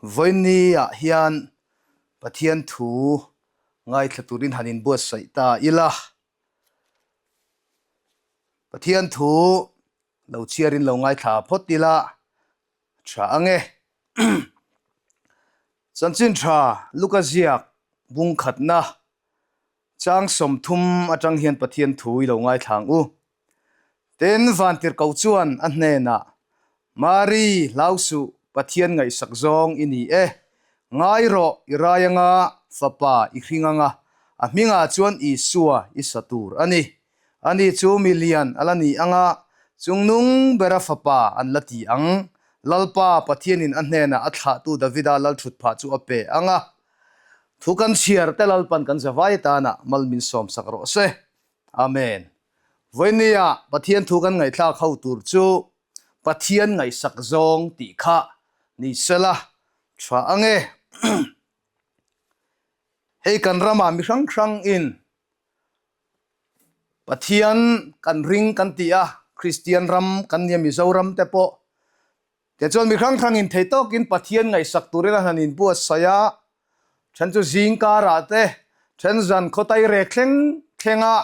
Vawiinni ah hian Pathian thu ngaithla turin han inbuatsaih ta ila. Pathian thu lo chhiarin lo ngaithla phawt ila tha ang e. Chanchin tha Luka ziak bung khatna Chang 30 atang hian Pathian thu i lo ngaithla ang u. Tin, Vantirhkoh chuan a hnenah, Mari, hlau suh, Pathian ngaihsak zawng i ni e. Ngai rawh, i rai anga, fapa i hring anga, a hmingah chuan Isua i sa tur a ni. Ani chu mi lian a la ni anga, chungnung bera fapa an la ti ang. Lalpa Pathianin a hnenah a thlahtu Davida lalthutphah chu a pe anga, Thu kan chhiar te Lalpan kan zavai atana mal min sawmsak rawh se. Amen. Vawinia Pathian thu kan ngaihthlak ho tur chu Pathian ngaihsak zawng tih kha ni sela tha ange. Hei kan ramah mi hrang hrang in Pathian kan ring kan ti a, Kristian ram kan nia Mizoram te pawh Tichuan mi hrang hrangin thei tawkin Pathian ngaihsak turin a han inbuatsaih a, then chu zing karah te, then zan khawtai rek thleng thlengah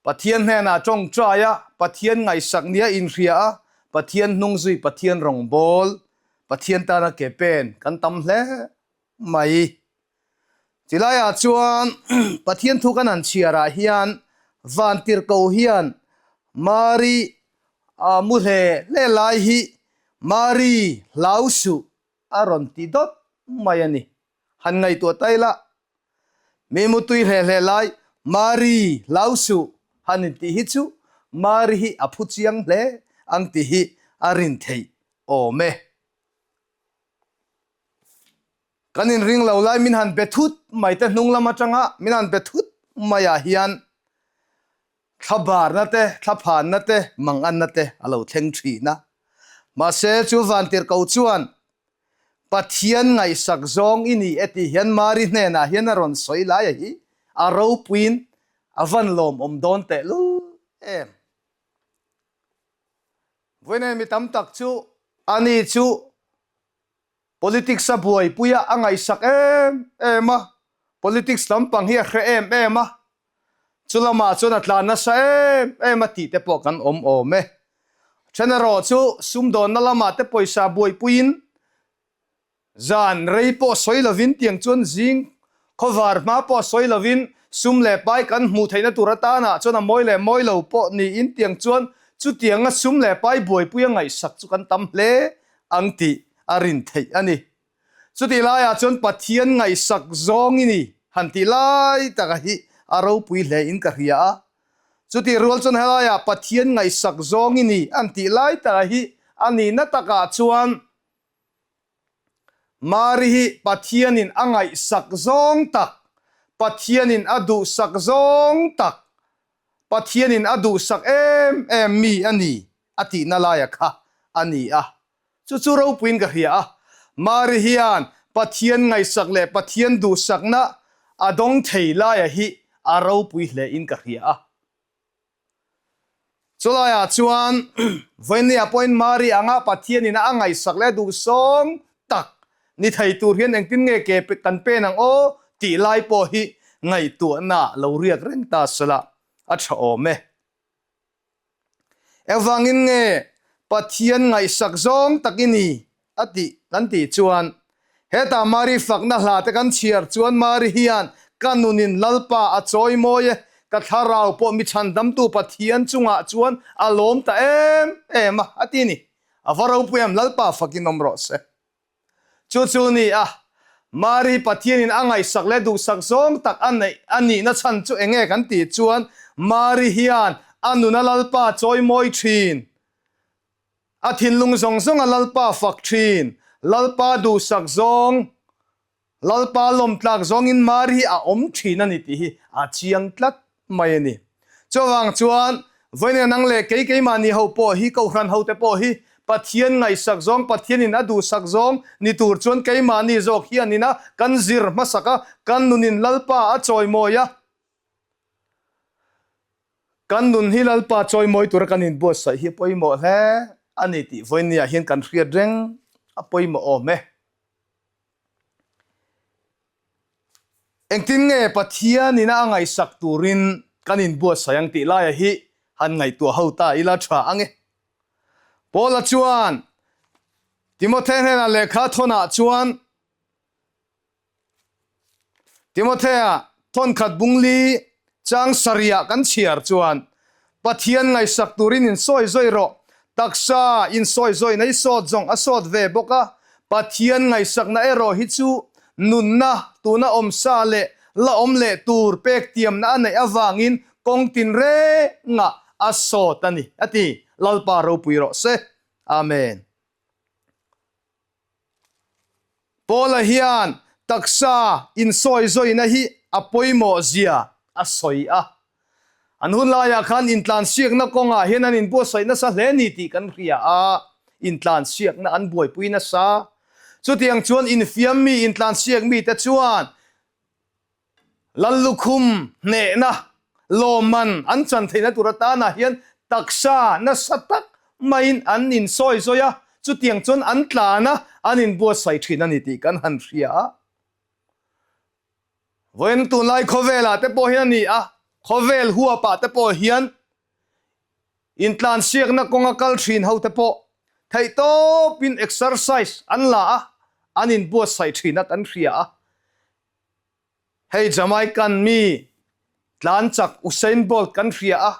Pathian hnenah tawngtai a, Pathian ngaihsak nia inhria a, Pathian hnung zui Pathian rawngbawl, Pathian tana ke pen kan tam hle mai. Chilaiah chuan Pathian thu kan han chhiarah hian Vantirhkoh hian Mari a mu hle hle lai hi Mari hlau suh a rawn ti dawt mai a ni. Han ngaihtuah ta ila, mi mu tui hle hle lai Mari hlau suh han intih hi chu Mari hi a phu chiang hle ang tih hi a rin theih awm e. Kan inring lo lai min han be thut mai te hnung lam atanga min han be thut maiah hian thlabarna te, thlaphanna te, manganna te a lo thleng thin a. Mahse chu Vantirhkoh chuan Pathian ngaihsak zawng i ni e tih hian Mari hnenah hian a rawn sawi lai a hi a ropuiin a van lawmawm dawn tehlul em. Vawiin mi tam tak chu ani chu Politics a buaipui a, a ngaihsak em em a, politics lampang hi a hre em em a, chu lamah chuan a tlan nasa em em a tih te pawh kan awm awm e. Then erawh chu sumdawnna lamah te pawisa buaipuiin zan rei pawh sawi lovin tiang chuan zing khawvar hma pawh sawi lovin sum leh pai kan hmuh theihna tur atanah chuan a mawi leh mawi lo pawh niin tiang chuan chutianga sum leh pai buaipui a ngaihsak chu kan tam hle ang tih a rin theih a ni. Chutih laiah chuan Pathian ngaihsak zawng i ni han tih lai taka hi a ropui hle in ka hria a. Chutih rual chuan helaiah Pathian ngaihsak zawng i ni an tih lai taka hi a nihna takah chuan Mari hi Pathianin a ngaihsak zawng tak, Pathianin a duhsak zawng tak, Pathianin a duhsak em em mi a ni a tihna laia kha a ni a. Chu chu ropuiin ka hria a. Mari hian Pathian ngaihsak leh Pathian duhsakna a dawng thei laia hi a ropui hlein ka hria a. Chulaiah chuan vawinia pawhin Mari anga Pathianin a ngaihsak leh duhsawng tak ni thei tur hian engtin nge ke kan pen ang aw tih lai pawh hi ngaihtuahna lo riak reng ta sela a tha awm e. Engvangin nge Pathian ngaihsak zawng tak i ni a tih kan tih chuan hetah Mari fakna hla te kan chhiar chuan Mari hian ka nunin Lalpa a chawi mawi e, ka thlarau pawh mi chhandamtu Pathian chungah chuan a lawm ta em em a a ti ni. A va ropui em Lalpa fakin awm rawh se. Chu chu ni a, Mari Pathianin a ngaihsak leh duhsak zawng tak a neih a nihna chhan chu eng nge kan tih chuan Mari hian a nuna Lalpa chawi mawi thin, a thinlung zawng zawnga Lalpa fak thin, Lalpa duhsak zawng, Lalpa lawmtlak zawngin Mari hi a awm thin a ni tih hi a chiang tlat mai a ni. Chuvang chuan, vawiin nang leh kei keimahni ho pawh hi, Kohhran hote pawh hi Pathian ngaihsak zawng, Pathianin a duhsak zawng ni tur chuan keimahni zawk hianin a kan zir hmasak a, kan nunin Lalpa a chawimawi a, kan nun hi Lalpa chawimawi tura kan inbuatsaih hi a pawimawh hle a ni tih vawiinniah hian kan hriat reng a pawimawh awm e. Engtin nge Pathianin a ngaihsak turin kan inbuatsaih ang tih laia hi han ngaihtuah ho ta ila tha ang e. Paula chuan Timothe hnenah lehkha thawnah chuan Timothea thawnkhat bungli chang sarihah kan chhiar chuan, Pathian ngaihsak turin insawi zawi rawh, taksa insawi zawina i sawt zawng a sawt ve bawk a, Pathian ngaihsakna erawh hi chu nunna tuna awm sa leh la awm leh tur pek tiamna a neih avangin kawng tinrengah a sawt a ni, a ti. Lalpa ropui rawh se. Amen. Paula hian taksa insawi zawina hi a pawimawh zia a sawi a. An hun laiah khan intlansiakna kawngah hian an inbuatsaih nasa hle ni tih kan hria a, intlansiakna an buaipui nasa. Chutiang chuan infiam mi intlansiak mite chuan Lallukhum hnehna lawmman an chan theihna tur atanah hian taksa nasa tak maiin an insawi zawi a, chutiang chuan an tlan a, an inbuatsaih thin a ni tih kan han hria a. Vawiin tunlai khawvelah te pawh hian a ni a, khawvel huapah te pawh hian intlansiakna kawnga kal thin ho te pawh theihtawpin exercise an la a, an inbuatsaih thin a kan hria a. Hei Jamaican mi tlan chak Usain Bolt kan hria a,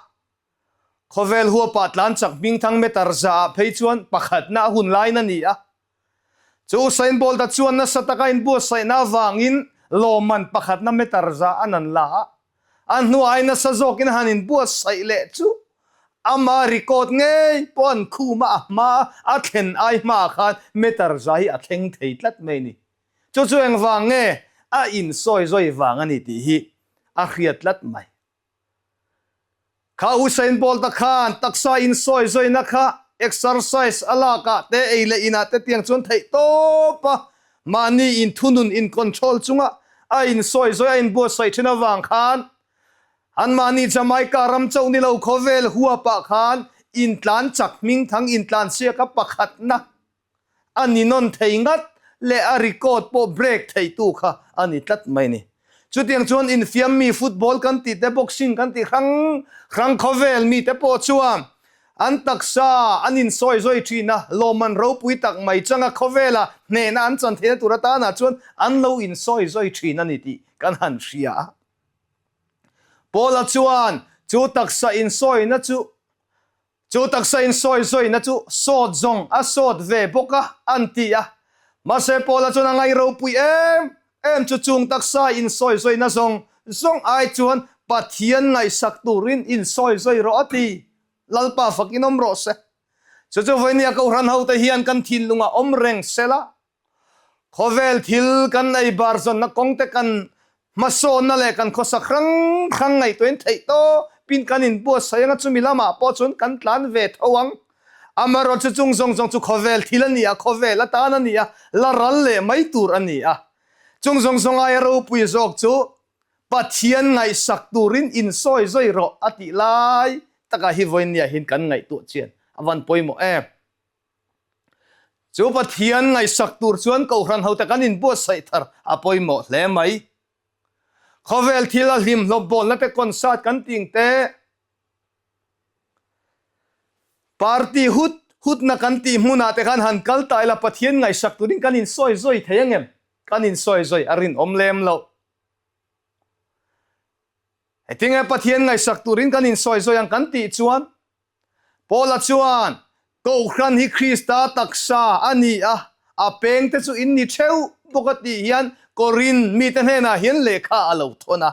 khawvel huapah tlan chak hmingthang meter za ah phei chuan pakhatna a hun lain a ni a. Chu Usain Bolt-a chuan nasa taka inbuatsaihna avangin lawmman pakhatna meter za an an la a, a hnuai nasa zawkin han inbuatsaih leh chu ama record ngei pawh an khum a, a hma a thlen ai hmaah khan meter za hi a thleng thei tlat mai a ni. Chu chu engvang nge a insawi zawi vang a ni tih hi a hriat tlat mai. Kha Usain Bolt-a khan taksa insawi zawina kha exercise a lakah te ei leh inah te tiang chuan theih tawp a, mahni inthunun in control chunga a insawi zawi a inbuatsaih thin avang khan anmahni Jamaica ram chauh ni lo khawvel huapah khan intlan chak hmingthang intlansiaka pakhatna A ni nawn thei ngat leh a record pawh break theitu kha a ni tlat mai a ni. Chutiang chuan infiam mi football kan tih te, boxing kan tih hrang hrang khawvel mite pawh chuan an taksa an insawi zawi thin a, lawmman ropui tak mai changa khawvela hnehna an chan theihna tur atanah chuan an lo insawi zawi thin a ni tih kan han hria a. Paula chuan chu taksa insawina chu Chu taksa insawi zawina chu sawt zawng a sawt ve bawk a, an ti a. Mahse Paula chuan a ngai ropui em em chu chung taksa insawi zawina zawng zawng ai chuan Pathian ngaihsak turin insawi zawi rawh a ti. Lalpa fakin awm rawh se. Chu chu vawinia Kohhran hote hian kan thinlungah awm reng sela. Khawvel thil kan ei bar zawnna kawng te kan hmasawnna leh kan khawsak hrang hrang ngaihtuahin theih tawpin kan inbuatsaih anga chumi lamah pawh chuan kan tlan ve tho ang. Amaherawhchu chung zawng zawng chu khawvel thil a ni a, khawvel atan a ni a, la ral leh mai tur a ni a. Chung zawng zawng aia ropui zawk chu Pathian ngaihsak turin insawi zawi rawh a tih lai takah hi vawinia hian kan ngaihtuah chian a van pawimawh em. Chu Pathian ngaihsak tur chuan Kohhran hote kan inbuatsaih thar a pawimawh hle mai. Khawvel thil a hlimhlawp bawlna te concert kan ting te, party hut hutna kan tih hmunah te khan han kal ta ila Pathian ngaihsak turin kan insawi zawi thei ang em? Kan insawi zawi a rinawm lem loh. Heti nge Pathian ngaihsak turin kan insawi zawi ang kan tih chuan Paula chuan, Kohhran hi Krista taksa a ni a, a pengte chu in ni theuh bawk a tih hian Korin mite hnenah hian lehkha a lo thawn a.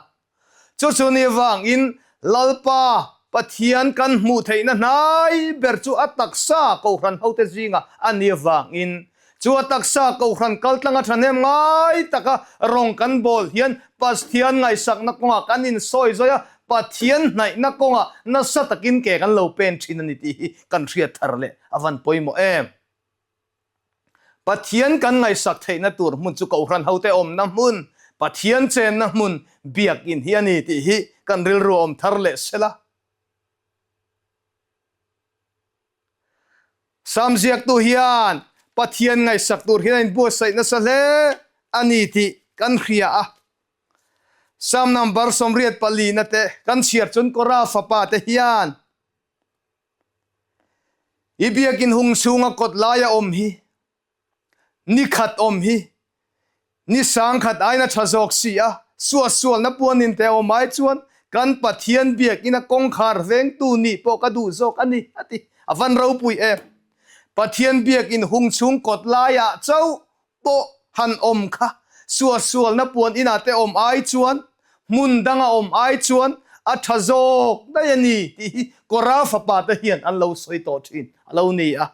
Chu chu ni vangin Lalpa Pathian kan hmuh theihna hnai ber chu a taksa Kohhran hote zingah a ni vangin Chu a taksa Kohhran kaltlanga thahnem ngai taka rawng kan bawl hian Pasthian ngaihsakna kawngah kan insawi zawi a, Pathian hnaihna kawngah nasa takin ke kan lo pen thin a ni tih hi kan hriat thar leh a van pawimawh em. Pathian kan ngaihsak theihna tur hmun chu Kohhran hote awmna hmun, Pathian chenna hmun, Biakinn hi a ni tih hi kan rilru a awm thar leh sela. Sam ziaktu hian Pathian ngaihsak tur hian a inbuatsaih nasa hle a ni tih kan hria a. Psalm number 84 na te kan chhiar chuan Korah fapa te hian i biakin hung chhunga kawt laia awm hi ni khat awm hi ni sang khat aina tha zawk si a, suahsualna puanin te awm ai chuan kan Pathian biakina kawngkhar vengtu nih pawh ka duh zawk a ni, a ti. A van ropui em! Pathian biakin hung chhung kawt laiah chauh pawh han awm kha suahsualna puan inah te awm ai chuan hmun danga awm ai chuan a tha zawk daih a ni tih hi Kora fapa te hian an lo sawi tawh thin a lo ni a.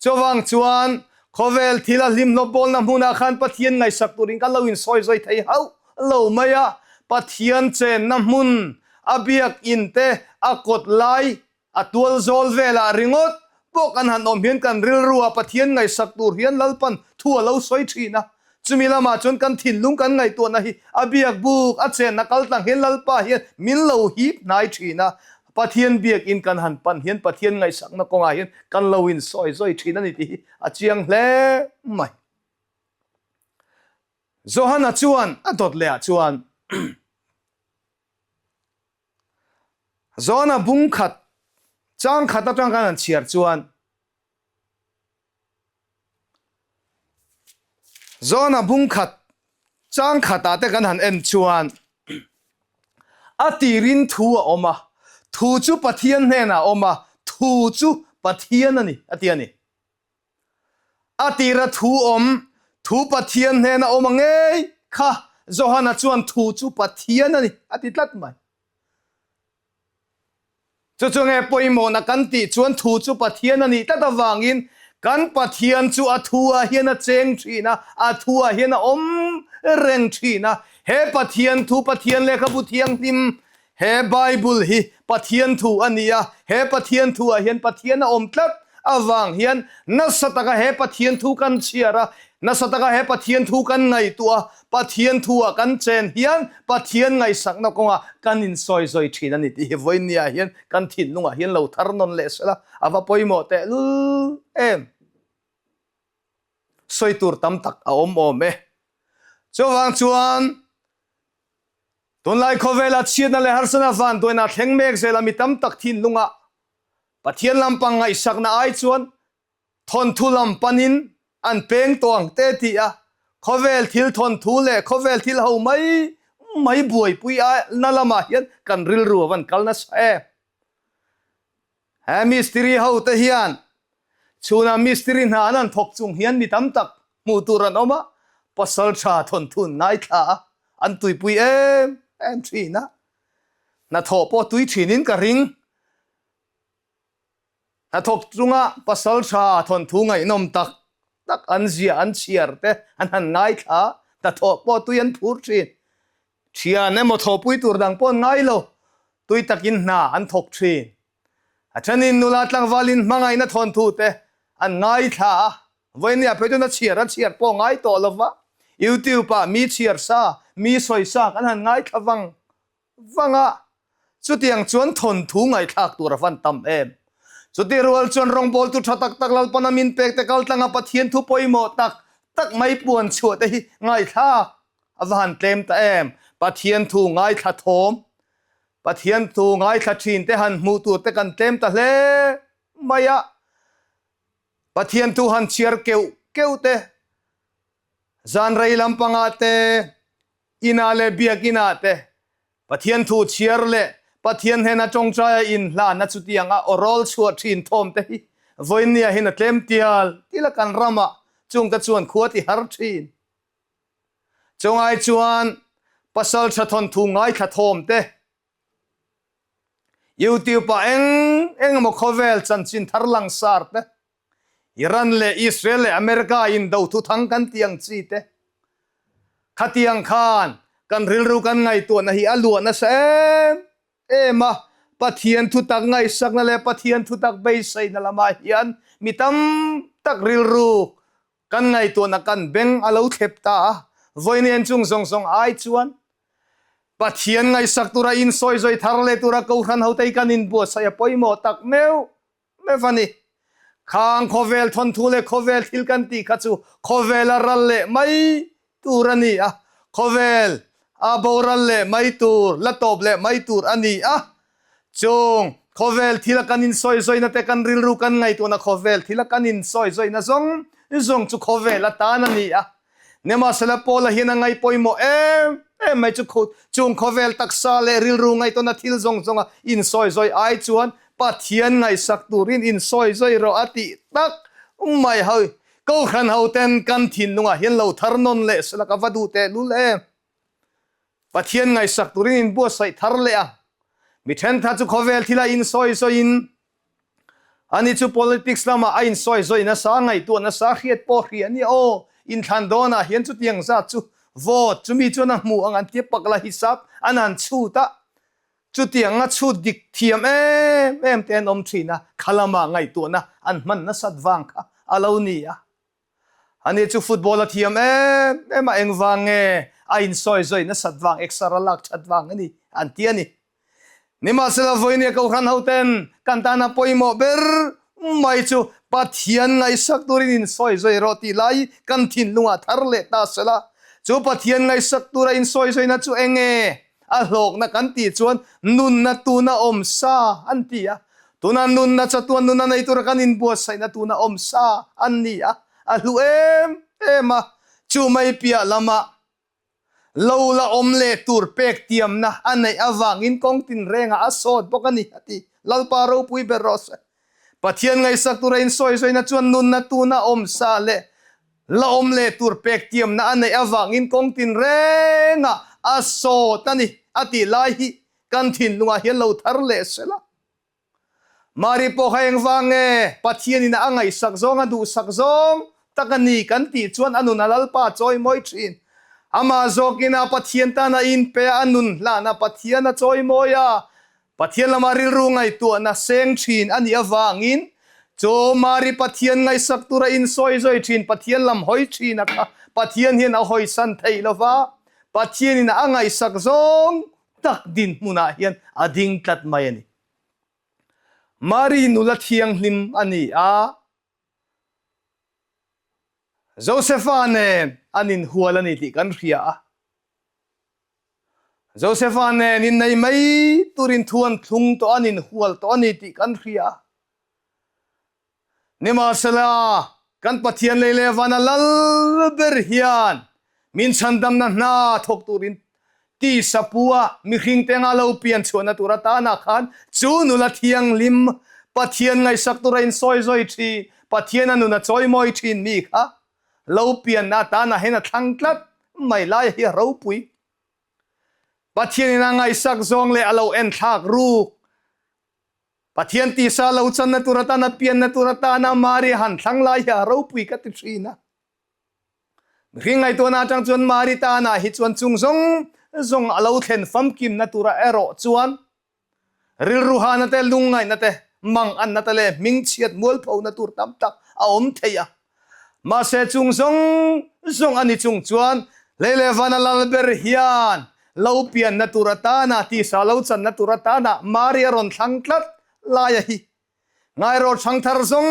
Chuvang chuan khawvel thil a hlimhlawp bawlna hmunah khan Pathian ngaihsak turin kan lo insawi zawi thei hauh lo mai a, Pathian chenna hmun a biakinn te a kawt lai A tual zawl velah ringawt pawh kan han awm hian kan rilru a Pathian ngaihsak tur hian Lalpan thu a lo sawi thin a. Chumi lamah chuan kan thinlung kan ngaihtuahna hi a biak buk, a chenna kal tlang hian Lalpa hian min lo hip hnai thin a. Pathian biakin kan han pan hian Pathian ngaihsakna kawngah hian kan lo insawi zawi thin a ni tih hi a chiang hle mai. Johana chuan a dawt lehah chuan. Zawna bung khat, chang khat atang khan an chhiar chuan Zawna bung khat, chang khatah te kan han en chuan a tirin thu a awm a, thu chu Pathian hnenah a awm a, thu chu Pathian a ni a ti a ni. A tira thu awm, thu Pathian hnena awm a ngei kha Johana chuan thu chu Pathian a ni a ti tlat mai. Chu chu nge pawimawhna kan tih chuan thu chu Pathian a nih tlat avangin kan Pathian chu a thu ah hian a cheng thin a, a thu ah hian a awm reng thin a. He Pathian thu, Pathian lehkhabu thianghlim He Bible hi Pathian thu a ni a, he Pathian thu ah hian Pathian a awm tlat avang hian nasa taka he Pathian thu kan chhiar a, nasa taka he Pathian thu kan ngaihtuah a, Pathian thu ah kan chen hian Pathian ngaihsakna kawngah kan insawi zawi thin a ni tih hi vawinia hian kan thinlungah hian lo thar nawn leh sela a va pawimawh tehlul em. Sawi tur tam tak a awm awm e. Chuvang chuan Tunlai khawvela chhiatna leh harsatna vanduaina thleng mek zela mi tam tak thinlungah Pathian lampang ngaihsakna ai chuan thawnthu lam panin an peng tawh ang te ti a, khawvel thil thawnthu leh khawvel thil ho mai mai buaipui na lamah hian kan rilru a van kal nasa em. He mistiri ho te hian chhunah mistiri hna an han thawk chung hian mi tam tak hmuh tur an awm a, pasal tha thawnthu an ngaithla a, an tuipui em em thin a, hnathawh pawh tui thinin ka ring. Hnathawk chunga pasal tha thawnthu ngaihnawm tak tak an ziah an chhiar te an han ngaithla a, hnathawh pawh tui an phur thin. Thian emaw thawhpui tur dang pawh an ngai lo, tui takin hna an thawk thin. A thenin nula tlangvalin hmangaihna thawnthu te an ngaithla a, vawinia phei chuan a chhiar a chhiar pawh ngai tawh lo va, YouTube ah mi chhiar sa, mi sawi sa kan han ngaithla vang vang a, chutiang chuan thawnthu ngaihthlak tur a van tam em. Chuti rual chuan rawngbawltu tha tak tak Lalpana min pek te kaltlanga Pathian thu pawimawh tak tak mai puan chhuah te hi ngaihthlak A va han tlem ta em! Pathian thu ngaithla thawm, Pathian thu ngaithla thin te han hmuh tur te kan tlem ta hle mai a. Pathian thu han chhiar keuh keuh te, zan rei lampangah te, inah leh biakinah te Pathian thu chhiar leh Pathian hnena tawngtaia inhlanna chutianga aw rawl chhuah thin thawm te hi vawinia hian a tlem tial tial a kan ramah chungte chuan khua ti har thin. Chungai chuan pasal tha thawnthu ngaithla thawm te, YouTube ah eng eng emaw khawvel chanchin thar langsar te, Iran leh Israel leh America indo thuthang kan tih ang chi te, khatiang khan kan rilru kan ngaihtuahna hi a luah nasa em em a, Pathian thutak ngaihsakna leh Pathian thutak beiseina lamah hian mi tam tak rilru Kan ngaihtuahna kan beng a lo thlep ta a, vawiin chung zawng zawng ai chuan Pathian ngaihsak tura insawi zawi thar leh tura Kohhran hotei kan inbuatsaih a pawimawh tak meuh meuh a ni. Khang khawvel thawnthu leh khawvel thil kan tih kha chu khawvel a ral leh mai tur a ni a, khawvel. A boral leh mai tur, la tawp leh mai tur a ni a. Chung khawvel thila kan insawizawi te kan rilru kan ngaihtuahna khawvel thila kan insawizawi zawng zawng chu khawvel atan a ni a. Nimahsela Paula hian a ngaih pawimawh em em mai chu chung khawvel taksa leh rilru ngaihtuahna thil zawng zawnga insawizawi ai chuan Pathian ngaihsak turin insawizawi rawh a tih tak mai ho. Kohhran hoten kan thinlungah hian lo thar nawn leh sela ka va duh tehlul em. Pathian ngaihsak turin inbuatsaih thar leh a. Mi thenkhat chu khawvel thila insawizawiin ani chu politics lamah a insawizawi nasa, ngaihtuah nasa, hriat pawh hria a nia aw, inthlan dawnah hian chutiang zat chu vote chumi chuan a hmu ang an tia pak la hisap an han chhut a, chutianga chhut dik thiam em em te an awm thin a, kha lamah ngaihtuahna an hman nasat vang kha a lo ni a. Ani chu football a thiam em em a, engvang nge a insawi zawi nasat vang, exer a lak that vang a ni an ti a ni. Nimahsela vawinia Kohhran hoten kan tana pawimawh ber mai chu Pathian ngaihsak turin insawi zawi rawh tih lai kan thinlungah thar leh ta sela, chu Pathian ngaihsak tura insawi zawina chu eng nge? A hlawkna kan tih chuan nunna tuna awm sa an ti a. Tuna nunna chatuan nunna nei tura kan inbuatsaihna tuna awm sa an ni a. A hlu em em a. Chu mai piah lamah lo la awm leh tur pek tiamna a neih avangin kawng tinrengah a sawt bawk a ni, a ti. Lalpa ropui ber rawh se. Pathian ngaihsak tura insawizawiina chuan nunna tuna awm sa leh la awm leh tur pek tiamna a neih avangin kawng tinrengah a sawt a ni a tih lai hi kan thinlungah hian lo thar leh sel a. Mari pawh kha engvang nge Pathianin a ngaihsak zawng a duhsak zawng tak a ni kan tih chuan a nun a Lalpa chawimawi thin. Amah zawkin a Pathian tan a inpe a, a nun hlan a Pathian a chawimawi a, Pathian lama rilru ngaihtuahna seng thin a nih avangin chu Mari Pathian ngaihsak tura insawizawi thin Pathian lam hawi thin a kha Pathian hian a hawisan theih lova, Pathianin a ngaihsak zawng tak dinhmunah hian a ding tlat mai a ni. Mari nula thianghlim a ni a, Josefa nen an inhual a ni tih kan hria a. Josefa nen innei mai turin thu an thlung tawh, an inhual tawh a ni tih kan hria a. Nimahsela, kan Pathian lei leh vana lal ber hian min chhandamna hna thawk turin tisa pua mihring te anga lo pian chhuahna tur atana khan chu nula thianghlim Pathian ngaihsak tura insawizawi thin, Pathian a nun a chawimawi thin mi kha lo pianna atana hian a thlang tlat mai lai hi a ropui. Pathianin a ngaihsak zawng leh a lo enthlak ruk. Pathian tisa lo channa tur atana pianna tur atana Mari han thlang lai hi a ropui ka ti thin a. Mihring ngaihtuahna atang chuan Mari tana hi chuan chung zawng zawng a lo thlen famkimna tura erawh chuan Rilru hana te, lungngaihna te, manganna te leh hmingchhiat mualphona tur tam tak a awm thei a. Mahse chung zawng zawng a ni chung chuan lei leh vana lal ber hian lo pianna tur atana, tisa lo channa tur atana Mari a rawn thlang tlat laia hi Ngairaw thangthar zawng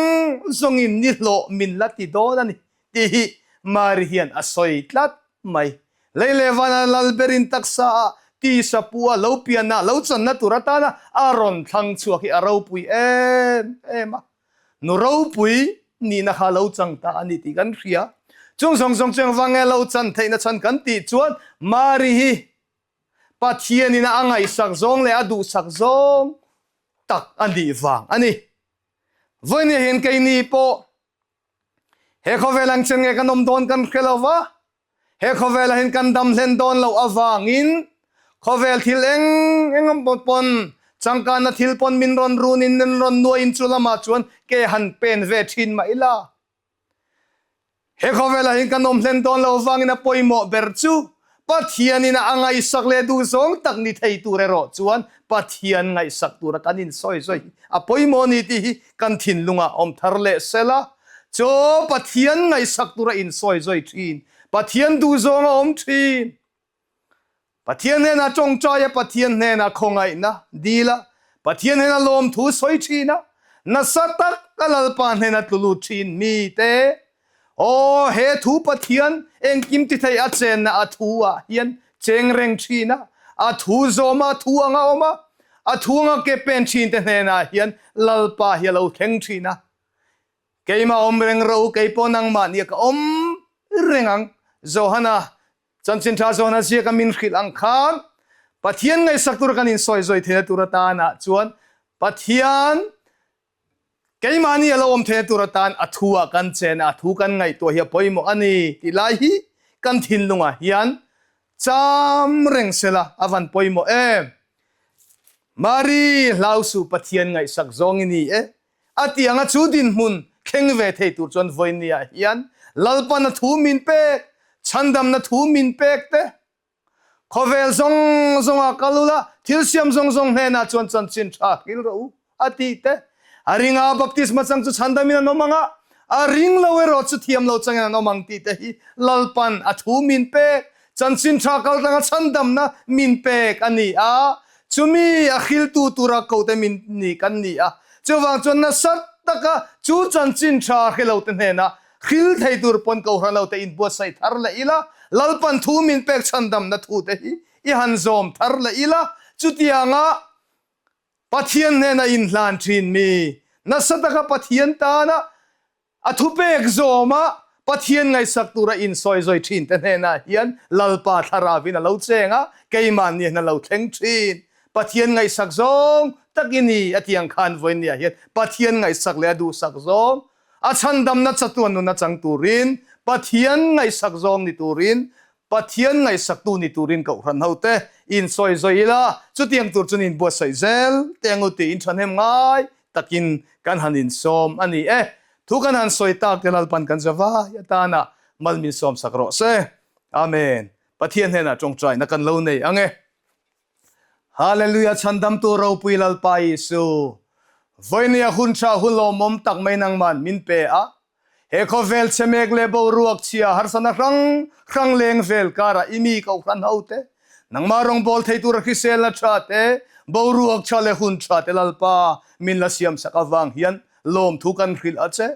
zawngin ni hlawh min la ti dawn a ni tih hi Mari hian a sawi tlat mai. Lei leh vana lal berin taksa ah tisa pu a lo pianna lo channa tur atana a rawn thlang chhuak hi a ropui em em a. Nu ropui nihna kha lo chang ta a ni tih kan hria. Chung zawng zawng chu engvang nge lo chan theihna chhan kan tih chuan Mari hi Pathianin a ngaihsak zawng leh a duhsak zawng tak a nih vang a ni. Vawinia hian keini pawh he khawvel ang chen nge kan awm dawn kan hre lo va, he khawvelah hian kan dam hlen dawn loh avangin khawvel thil eng eng awm pawn changkanna thil pawn min rawn runin min rawn nuaiin chu lamah chuan ke han pen ve thin mah ila. He khawvelah hian kan awm hlen dawn lo vangin a pawimawh ber chu Pathianin a ngaihsak leh duh zawng tak ni thei tur erawh chuan Pathian ngaihsak tura kan insawi zawi hi a pawimawh ni tih hi kan thinlungah awm thar leh sel a. Chaw Pathian ngaihsak tura insawi zawi thin, Pathian duh zawng a awm thin. Pathian hnenah tawngtai a, Pathian hnenah khawngaihna dil a, Pathian hnenah lawmthu sawi thin a, nasa tak a Lalpa hnena tlu lut thin mi te, Aw, he thu Pathian engkim ti thei a chenna a thu ah hian. cheng reng thin a, a thu zawm a, a thu anga awm a, a thu anga ke pen thin te hnenah hian Lalpa hi a lo thleng thin a. Keimah awm reng ro, kei pawh nangmah nia ka awm reng ang. Johana, Chanchin Tha Johana ziaka min hrilh ang khan Pathian ngaihsak tura kan insawi zawi theihna tur atana chuan Pathian Keimahni a lo awm theihna tur atan a thu ah kan chen a, a thu kan ngaihtuah hi a pawimawh a ni tih lai hi kan thinlungah hian cham reng sela a van pawimawh em. Mari, hlau suh Pathian ngaihsak zawng i ni e. A ti anga chu dinhmun thleng ve thei tur chuan vawinia hian Lalpan a thu min pek, chhandamna thu min pek te, Khawvel zawng zawngah kal ula, thil siam zawng zawng hnenah chuan chanchin tha hril rawh u, a tih te. A ringa baptisma chang chu chhandamin an awm ang a, a ring lo erawh chu thiam lo changin an awm ang tih te hi Lalpan a thu min pek, chanchin tha kal tlanga chhandamna min pek a ni a, chumi a hriltu tura kote min ni kan ni a. Chuvang chuan nasa taka chu chanchin tha hre lote hnenah Hril thei tur pawn Kohhran lo te inbuatsaih thar leh ila, Lalpan thu min pek chhandamna thu te hi i han zawm thar leh ila, chutianga Pathian hnena inhlan thin mi, nasa taka Pathian tana a thupek zawma Pathian ngaihsak tura insawizawi thin te hnenah hian Lalpa Thlaravin a lo cheng a, keimahni hian a lo thleng thin. Pathian ngaihsak zawng tak i ni a tih ang khan vawinia hian Pathian ngaihsak leh a duhsak zawng A chhandamna chatuan nun a chang turin, Pathian ngaihsak zawng ni turin, Pathian ngaihsaktu ni turin Kohhran hote insawi zawi ila, chutiang tur chuan inbuatsaih zel teh angu tiin thahnem ngai takin kan han insawm a ni e. Thu kan han sawi tak te Lalpan kan zavai atana mal min sawmsak rawh se. Amen. Pathian hnenah tawngtaina kan lo nei ang e. Hallelujah Chhandamtu ropui Lalpa Isu Vawinia hun tha hun lawmawm tak mai nangman min pe a, he khawvel chhe mek leh boruak chhia harsana hrang hrang leng vel karah i mi kohhran ho te, nangmah rawngbâwl thei tura hriselna tha te, boruak tha leh hun tha te Lalpa min la siamsak avang hian lawmthu kan hrilh a che.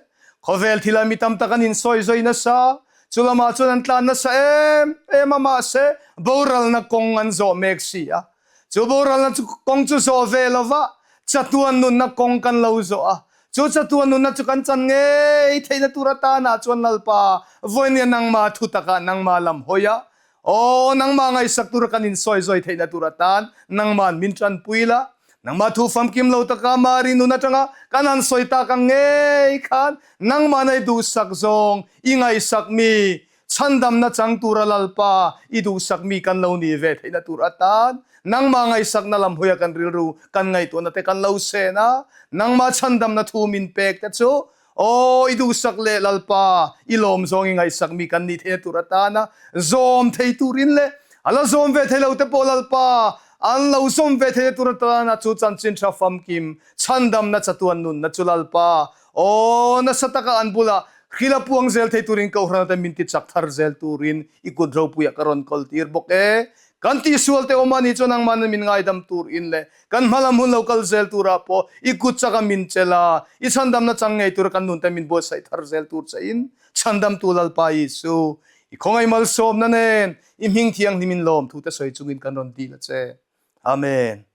Khawvel thila mi tam tak an insawi zui nasa, chu lamah chuan an tlan nasa em em a, mahse boralna kawng an zawh mek si a. Chu boralna chu kawng chu zawh ve lo va, chatuan nunna kawng kan lo zawh a. Chu chatuan nunna chu kan chan ngei theihna tur atanah chuan Lalpa, vawinia nangmah thu takah nangmah lam hawi a, Aw, nangmah ngaihsak tura kan insawi zawi theihna tur atan nangma'n min tanpui la. Nangmah thu famkim lo taka Mari nun atanga kan han sawi tak ang ngei khan nangmah nei duhsak zawng i ngaihsak mi, chhandamna chang tura Lalpa i duhsak mi kan lo nih ve theihna tur atan nangmah ngaihsakna lam hawia kan rilru kan ngaihtuahna te kan lo sen a, nangmah chhandamna thu min pek te chu Aw, i duhsak leh Lalpa, i lawm zawng i ngaihsak mi kan nih theihna tur atana zawm thei turin leh a la zawm ve thei lo te pawh Lalpa, an lo zawm ve theihna tur atana chu chanchin tha famkim chhandamna chatuan nunna chu Lalpa, aw, nasa taka an bulah hrila puang zel thei turin Kohhran ate min ti chak thar zel turin i kut ropuiah ka rawn kawl tir bawk e. Kan tihsual te awm a nih chuan nangmahna min ngaidam turin leh Kan hmalam hun lo kal zel turah pawh i kut chaka min chelh a, i chhandamna chang ngei tura kan nunte min buatsaih thar zel tur chein Chhandamtu Lalpa Isu, i khawngaih malsawmna nen i hming thianghlimin lawmthute sawi chungin kan rawn dil a che. Amen.